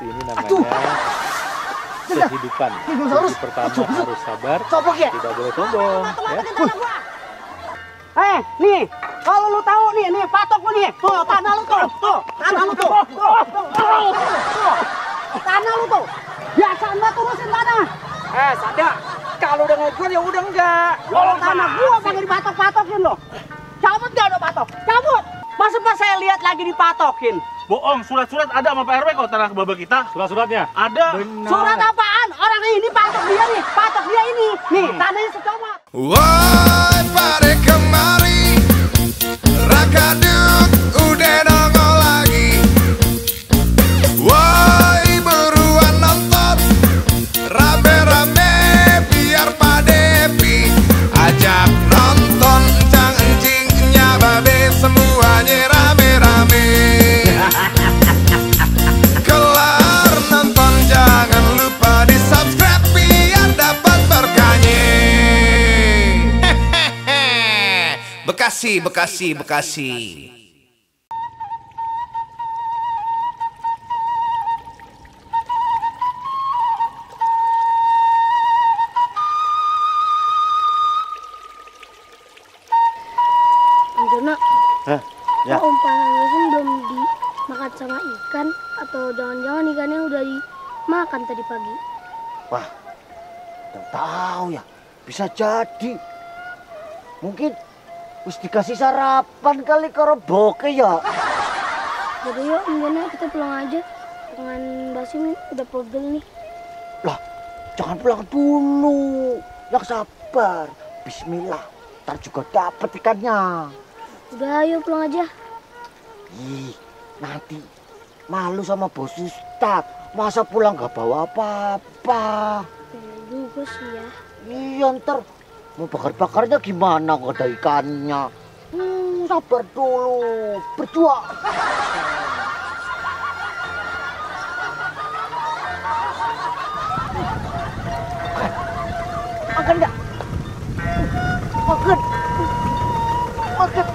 Ini namanya kehidupan. Kunci pertama harus sabar, tidak boleh sombong. Ya. Nih, kalau lu tahu nih patok lu nih. Tuh, tanah lu tuh. Tanah lu tuh. Tanah lu tuh. Biasa enggak turusin tanah. Sada, kalau udah ngejual ya udah enggak. Kalau tanah gua kagak dipatok-patokin lo. Cabut gak udah patok? Cabut. Masa pas saya lihat lagi dipatokin? Bohong, surat-surat ada sama Pak RW kok tanah babak kita. Surat-suratnya Ada. Surat apaan? Orang ini patok dia nih. Patok dia ini. Nih, tanahnya secomot. Woi, pada kemari, Rakadut udah nongol lagi. Woi, buruan nonton, rame-rame biar Pak Depi ajak nonton encang-encingnya babe semuanya rame-rame. Kelar nonton jangan lupa di subscribe biar dapat berkahnya. Bekasi, Bekasi, Bekasi. Jono, ya. kok umpan langsung belum dimakan sama ikan? Atau jangan-jangan ikannya udah dimakan tadi pagi? Wah, nggak tahu ya. Bisa jadi. Mungkin harus dikasih sarapan kali karo boke ya. Jadi yuk, Jono, kita pulang aja. Tangan Basim udah pegel nih. Lah, jangan pulang dulu. Yang sabar. Bismillah. Ntar juga dapet ikannya. Udah, ayo pulang aja. Ih, nanti malu sama bos Ustad. Masa pulang gak bawa apa-apa? Ya juga sih ya. Iya, ntar mau bakar-bakarnya gimana kalau ada ikannya? Sabar dulu, berjuang. Makan nggak? Makan. Makan.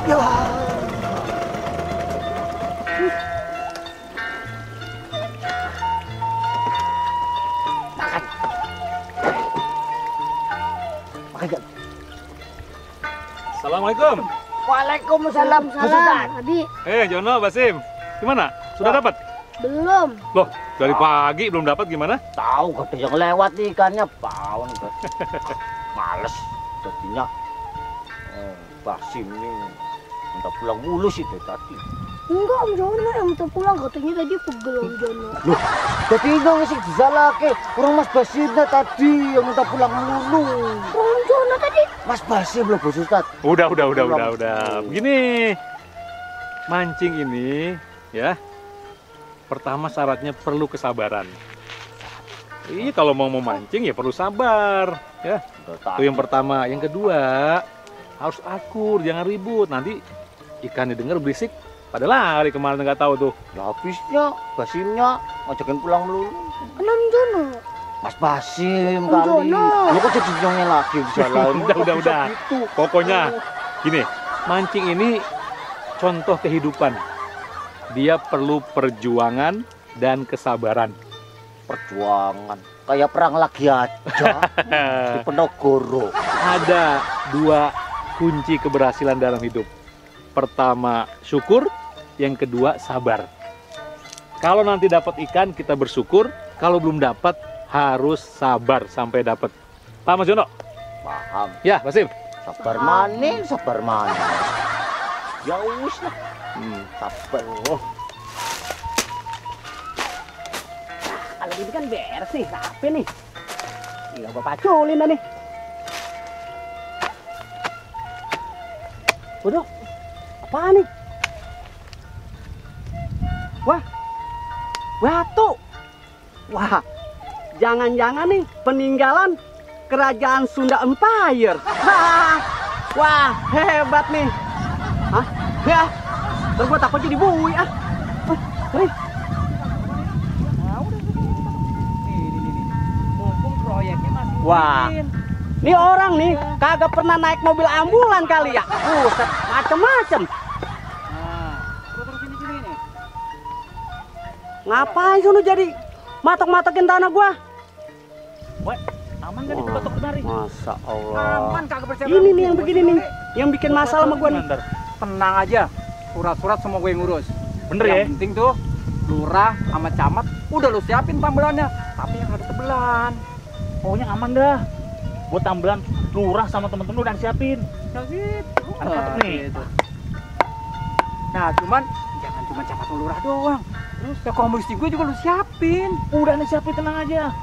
Ya. Makan. Makan nggak? Assalamualaikum. Waalaikumsalam. Salam, Abi. Jono, Basim, gimana? Sudah dapat? Belum. Loh, dari pagi belum dapat gimana? Tahu gak ada yang lewat nih ikannya, bawang gak. Males jadinya. Basim nih minta pulang mulu sih dari tadi. Enggak, Om Jono yang minta pulang. Katanya tadi pegel Om Jono. Loh, jadi ini sih disalahke. Orang Mas Basimnya tadi yang minta pulang mulu. Om Jono tadi. Mas Basim loh bos Ustad. Udah. Begini, mancing ini ya, pertama syaratnya perlu kesabaran. Iya, kalau mau memancing ya perlu sabar ya. Itu yang pertama. Yang kedua, harus akur, jangan ribut. Nanti ikannya denger berisik, pada lari kemana nggak tahu tuh. Ya habisnya Basimnya ngajakin pulang mulu. Om Jono. Mas Basim Om kali. Jono. Lu kok jadi nyongnya lagi disalahin. Udah. Gitu. Pokoknya gini, mancing ini contoh kehidupan. Dia perlu perjuangan dan kesabaran. Perjuangan kayak perang lagi aja di Penogoro. Ada dua kunci keberhasilan dalam hidup. Pertama, syukur. Yang kedua, sabar. Kalau nanti dapat ikan, kita bersyukur. Kalau belum dapat, harus sabar sampai dapat. Paham, Mas Jono? Paham. Ya, Basim. Sabar maning, sabar maning. Ya wis lah. Sabar. Kalau ini kan beres nih, rapi nih. Tinggal gua paculin dah nih. Waduh, apaan nih? Wah, batu. Wah, jangan-jangan nih peninggalan kerajaan Sunda Empire. Wah, hebat nih. Hah? Ya, terus gua takut jadi bui ah. Nih. Wah, ini orang nih kagak pernah naik mobil ambulan kali ya. Buset, macem-macem. Ngapain sih lu jadi matok-matokin tanah gua? Weh, aman gak dipatok kemari? Masa Allah. Aman kagak percaya. Ini nih yang begini nih, yang bikin masalah sama gua nih. Mandar. Tenang aja. Surat-surat semua gue yang ngurus. Bener ya? Yang penting tuh lurah sama camat udah lu siapin tambelannya. Tapi yang ada tebelan. Pokoknya aman dah. Buat tambelan lurah sama temen-temen udah siapin. Ya gitu. Mantap nih. Gitu. Nah, cuman jangan cuma camat sama lurah doang. Terus ya komisi gue juga lu siapin. Udah nih siapin, tenang aja.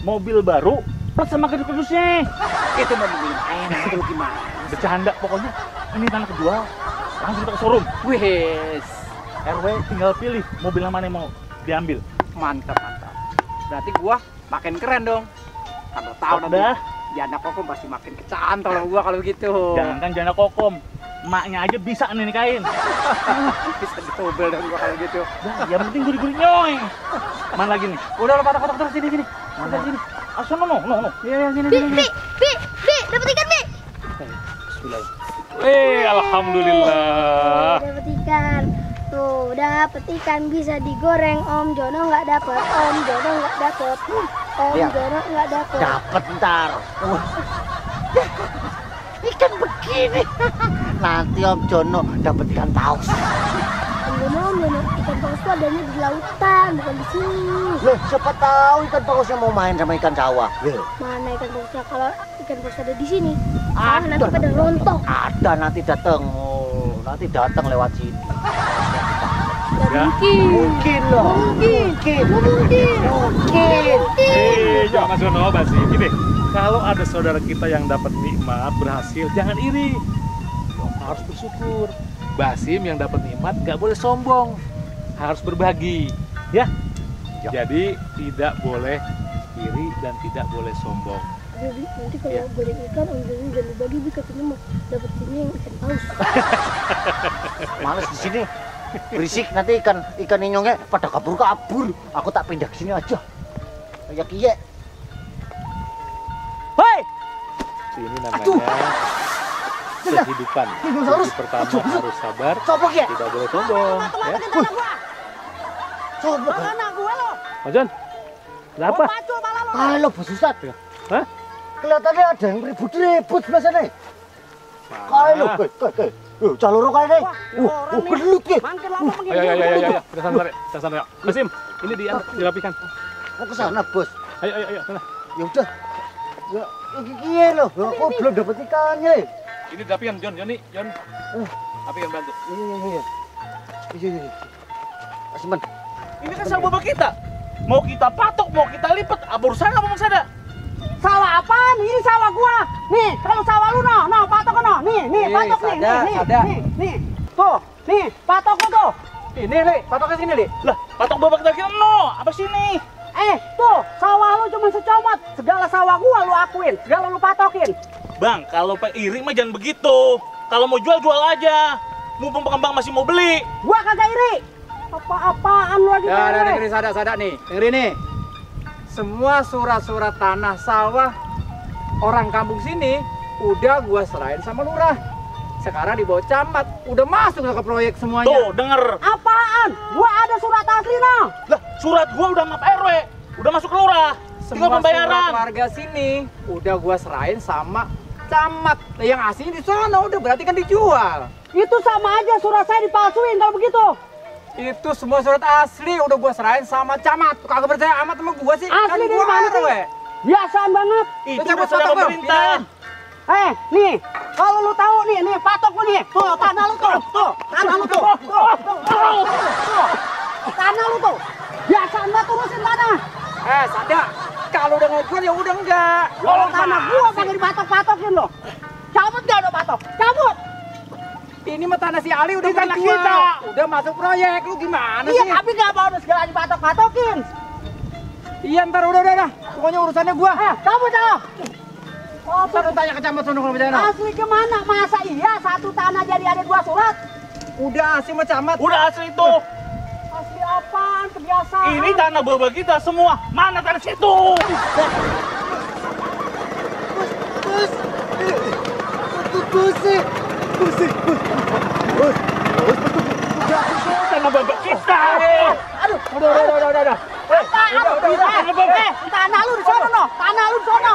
Mobil baru plus sama kedus-kedusnya. Itu mau mobil enak itu lu gimana? Bercanda pokoknya. Ini tanah kejual. Langsung kita ke showroom. Wes, RW tinggal pilih mobil yang mana yang mau diambil. mantap mantap. Berarti gua makin keren dong. Kan lo tahu nanti Udah. janda kokom pasti makin kecantol gua kalau gitu. Jangankan janda kokom, emaknya aja bisa nih nikahin. Bisa ditobel dong gua kalau gitu. Dah, yang penting gurih-gurih nyoy. Mana lagi nih? Udah lo patok-patok terus sini sini. Mana sini? Asal no. Iya sini Bi, sini. Bi, dapat ikan, Bi. Bismillah. Alhamdulillah. Dapat ikan. Tuh, dapat ikan bisa digoreng. Om Jono nggak dapat. Om Jono nggak dapat. Om Ya. Jono nggak dapat. Dapat ntar. Ikan begini. Nanti Om Jono dapat ikan paus. Om Jono, ikan paus itu adanya di lautan, bukan di sini. Loh, siapa tahu ikan pausnya mau main sama ikan sawah. Loh, Mana ikan pausnya? Kalau ikan paus ada di sini, Ada. nanti pada rontok. ada nanti datang. Oh, nanti datang lewat sini. Nggak Ya. mungkin. Mungkin loh. Mungkin. Mungkin. Mas Jono, Basi, gini, kalau ada saudara kita yang dapat nikmat, berhasil, jangan iri. Harus bersyukur. Basim yang dapat nikmat nggak boleh sombong, harus berbagi, ya. Jadi tidak boleh iri dan tidak boleh sombong. Jadi nanti kalau Iya. goreng ikan, Om Jono jangan bagi, Bi, katanya mau dapat ini yang ikan paus. Males di sini. Berisik nanti ikan inyongnya pada kabur. Aku tak pindah ke sini aja. Kayak kiye. Hei, Ini namanya Aduh. kehidupan. Dinosaurus. Jadi pertama harus sabar, Coba kiye. tidak boleh sombong, ya. Matok-matokin tanah gua. Coba. Mana gua lo? Mas Jon, ada apa? Gua pacul malah lo. Halo Bos Ustad. Hah? Kelihatannya ada yang ribut biasanya. Halo, ke. Jalur kali nih. Orang nih. Gelut ya. Makin lama makin Ayo, gelut. kita santai, yuk. Basim, ini dirapikan. Mau ke sana, Bos. Ayo, sana. Ya udah. Ya, ini kiye loh. Aku belum dapat ikannya. Ini dirapikan, Jon, Jon. Rapikan bantu. Iya. Asman. Ini kan sawah bapak kita. Mau kita patok, mau kita lipat, apa urusan apa Mas Ada? Sawah apaan? Ini sawah gua. Nih, kalau sawah lu no, patok no. Nih, patok nih, sada. nih. Tuh, nih, patok lu tuh. ini Li, patoknya sini Li. Lah, patok bapak kita no, apa sini? Tuh, sawah lu cuma secomot. Segala sawah gua lu akuin, segala lu patokin. Bang, kalau pak iri mah jangan begitu. Kalau mau jual aja. Mumpung pengembang masih mau beli. Gua kagak iri. Apa-apaan lu lagi Ya, tere? dengerin sada nih. Dengerin nih. Semua surat-surat tanah sawah orang kampung sini udah gua serahin sama lurah. Sekarang dibawa camat, udah masuk ke proyek semuanya. Tuh, denger. Apaan? Gua ada surat asli no. Lah, surat gua udah map RW. Udah masuk ke lurah. Tinggal Semua surat pembayaran. warga sini udah gua serahin sama camat. Nah, yang aslinya di sana udah berarti kan dijual. Itu sama aja surat saya dipalsuin kalau begitu. Itu semua surat asli udah gua serahin sama camat. Kagak percaya amat sama gua sih. Asli Kan dari gua mana RW. sih? Biasaan banget. Itu Cabut udah sudah foto, Bang. pemerintah. Nih, kalau lu tahu nih, patok lu nih. Tuh, tanah lu tuh. Tanah lu tuh. Tanah lu tuh. Biasaan banget urusin tanah. Sada. Kalau udah ngejual ya udah enggak. Kalau tanah gua pakai dipatok-patokin lo. Cabut gak ada patok? Cabut. Ini mah tanah si Ali udah Ini tanah dijual. kita. Udah masuk proyek. Lu gimana Iya, sih? tapi gak mau segala dipatok-patokin. Iya ntar udah. Pokoknya urusannya gua. Cabut dah. Ntar lu tanya ke camat sono kalau percaya. Asli kemana? Masa iya satu tanah jadi ada 2 surat? Udah asli sama camat. Udah asli itu. Asli apaan? Kebiasaan. Ini tanah bapak kita semua. Mana tanah situ? sama babak kita. Aduh, udah. Tanah lu di sono, no. Tanah lu di sono.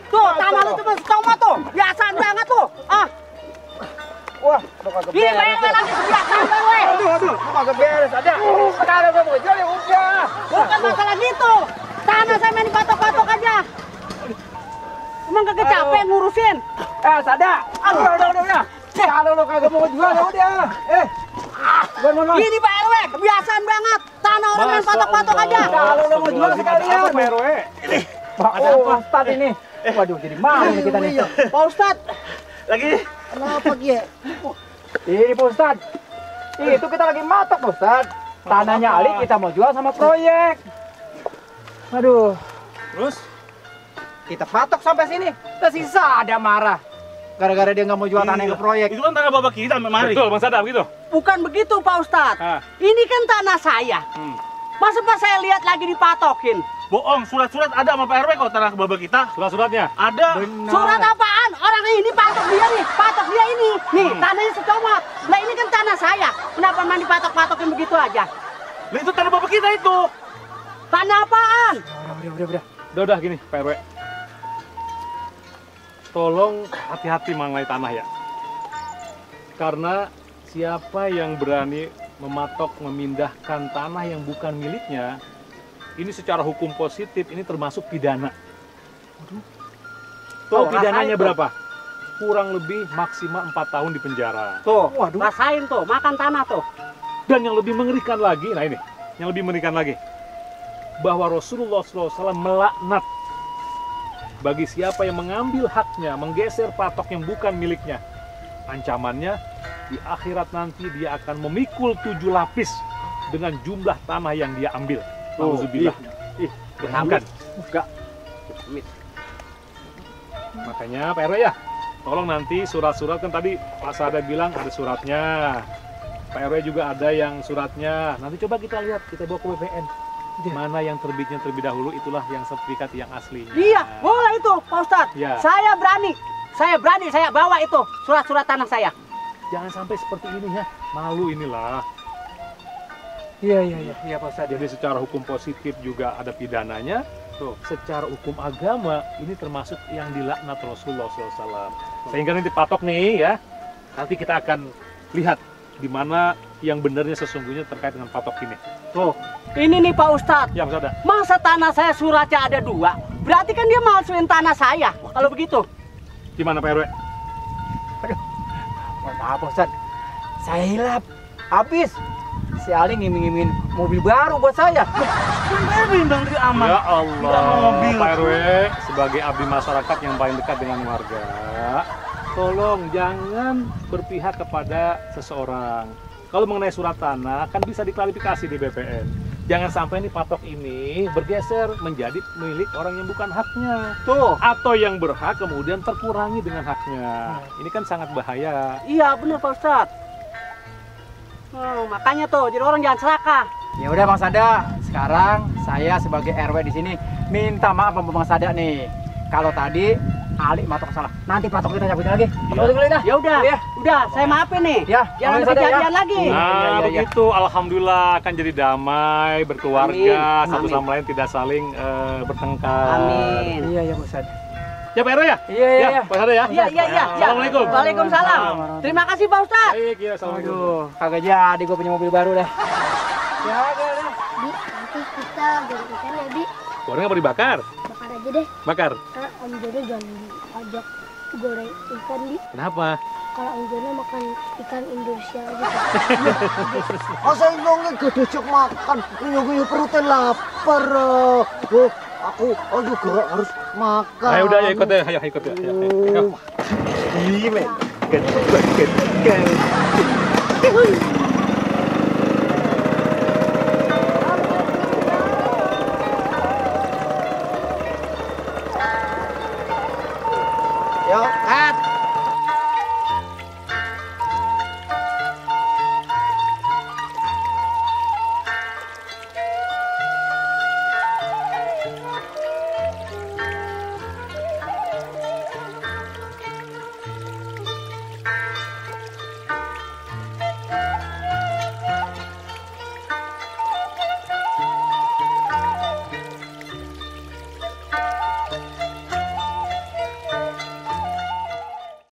Tuh, tanah lu cuma setengah tuh. Biasaan banget tuh. Wah, lu kagak Gini, beres. lagi kebiasaan banget. Aduh, lu kagak beres aja. Sekarang gua mau jual ya udah. Bukan masalah gitu. Tanah saya main patok-patok aja. Emang kagak capek ngurusin? Sada. Udah. Kalau lu kagak mau jual ya udah. Gua Gini Pak RW, kebiasaan banget. Tanah orang main patok-patok aja. Kalau lu mau jual sekalian. Apa Pak RW? Ada apa Ustaz ini? Waduh, jadi malu nih kita nih. Pak Ustadz, Lagi. kenapa Gie? Ini Pak Ustaz. Itu kita lagi matok Pak Ustaz. Tanahnya Ali kita mau jual sama proyek. Aduh, Terus? kita patok sampai sini. Tersisa ada marah. Gara-gara dia nggak mau jual tanahnya ke proyek. Itu kan tanah babak kita, mari. Betul, Bang Sada begitu. Bukan begitu Pak Ustadz. Ah. Ini kan tanah saya. Masa pas saya lihat lagi dipatokin? Bohong, surat-surat ada sama Pak RW kok tanah babak kita. Surat-suratnya. Ada. Surat apaan? Orang ini patok dia nih, patok dia ini. Nih, tanahnya secomot. Lah ini kan tanah saya. Kenapa main dipatok-patokin begitu aja? Lah itu tanah babak kita itu. Tanah apaan? Udah gini, Pak RW. Tolong hati-hati mengenai tanah ya. Karena siapa yang berani mematok memindahkan tanah yang bukan miliknya, ini secara hukum positif ini termasuk pidana. Tahu pidananya berapa? Kurang lebih maksimal 4 tahun di penjara. Tuh, rasain tuh, makan tanah tuh. Dan yang lebih mengerikan lagi, nah ini, yang lebih mengerikan lagi, bahwa Rasulullah SAW melaknat bagi siapa yang mengambil haknya, menggeser patok yang bukan miliknya. Ancamannya, di akhirat nanti dia akan memikul 7 lapis dengan jumlah tanah yang dia ambil. Alhamdulillah. Bayangkan. Enggak. Makanya Pak RW ya, tolong nanti surat-surat, kan tadi Pak Sada bilang ada suratnya. Pak RW juga ada yang suratnya. Nanti coba kita lihat, kita bawa ke BPN. Mana yang terbitnya terlebih dahulu, itulah yang sertifikat yang asli. Iya, boleh itu Pak Ustadz. Ya. Saya berani, saya bawa itu surat-surat tanah saya. Jangan sampai seperti ini ya, malu inilah. Iya Pak Ustaz. Jadi secara hukum positif juga ada pidananya. Tuh, secara hukum agama ini termasuk yang dilaknat Rasulullah SAW. Sehingga nanti patok nih ya, nanti kita akan lihat di mana yang benarnya sesungguhnya terkait dengan patok ini. Tuh, ini nih Pak Ustadz. Ya, Mas Ada. Masa tanah saya suratnya ada 2? Berarti kan dia malsuin tanah saya. Kalau begitu. Gimana Pak RW? Maaf Pak Ustaz. Saya hilap. Habis. Si Ali ngiming-ngimingin mobil baru buat saya. Kan bimbang dari aman. Ya Allah, mobil. Pak RW sebagai abdi masyarakat yang paling dekat dengan warga, tolong jangan berpihak kepada seseorang. Kalau mengenai surat tanah kan bisa diklarifikasi di BPN. Jangan sampai nih patok ini bergeser menjadi milik orang yang bukan haknya. Tuh. Atau yang berhak kemudian terkurangi dengan haknya. Ini kan sangat bahaya. Iya benar Pak Ustadz. Makanya tuh, jadi orang jangan serakah. Ya udah Bang Sada, sekarang saya sebagai RW di sini minta maaf sama Bang Sada nih. Kalau tadi Ali matok salah, nanti patok kita cabutin lagi. Ya udah, saya maafin nih. Ya, Jangan Bang Sada, kejadian ya. lagi. Nah, Iya. begitu. Alhamdulillah akan jadi damai, berkeluarga, Amin. satu Amin. sama lain tidak saling bertengkar. Amin. Iya Bang Sada. Ya Pak RW ya? Iya. Pak Sada ya? Iya. Assalamualaikum. Waalaikumsalam. Terima kasih Pak Ustadz. Baik, ya, assalamualaikum. Aduh, kagak jadi gue punya mobil baru dah. Ya, dah. Bi, nanti kita goreng ikan ya, Bi. Goreng apa dibakar? Bakar aja deh. Bakar. Karena Om Jono jangan diajak goreng ikan, Bi. Kenapa? Kalau Om Jono makan ikan Indonesia aja. Masa nyongnya gede cek makan, nyongnya perutnya lapar. Aku juga harus makan. Ayo udah, ya ikut ya, ayo ikut ya. Ayo. Iya, men.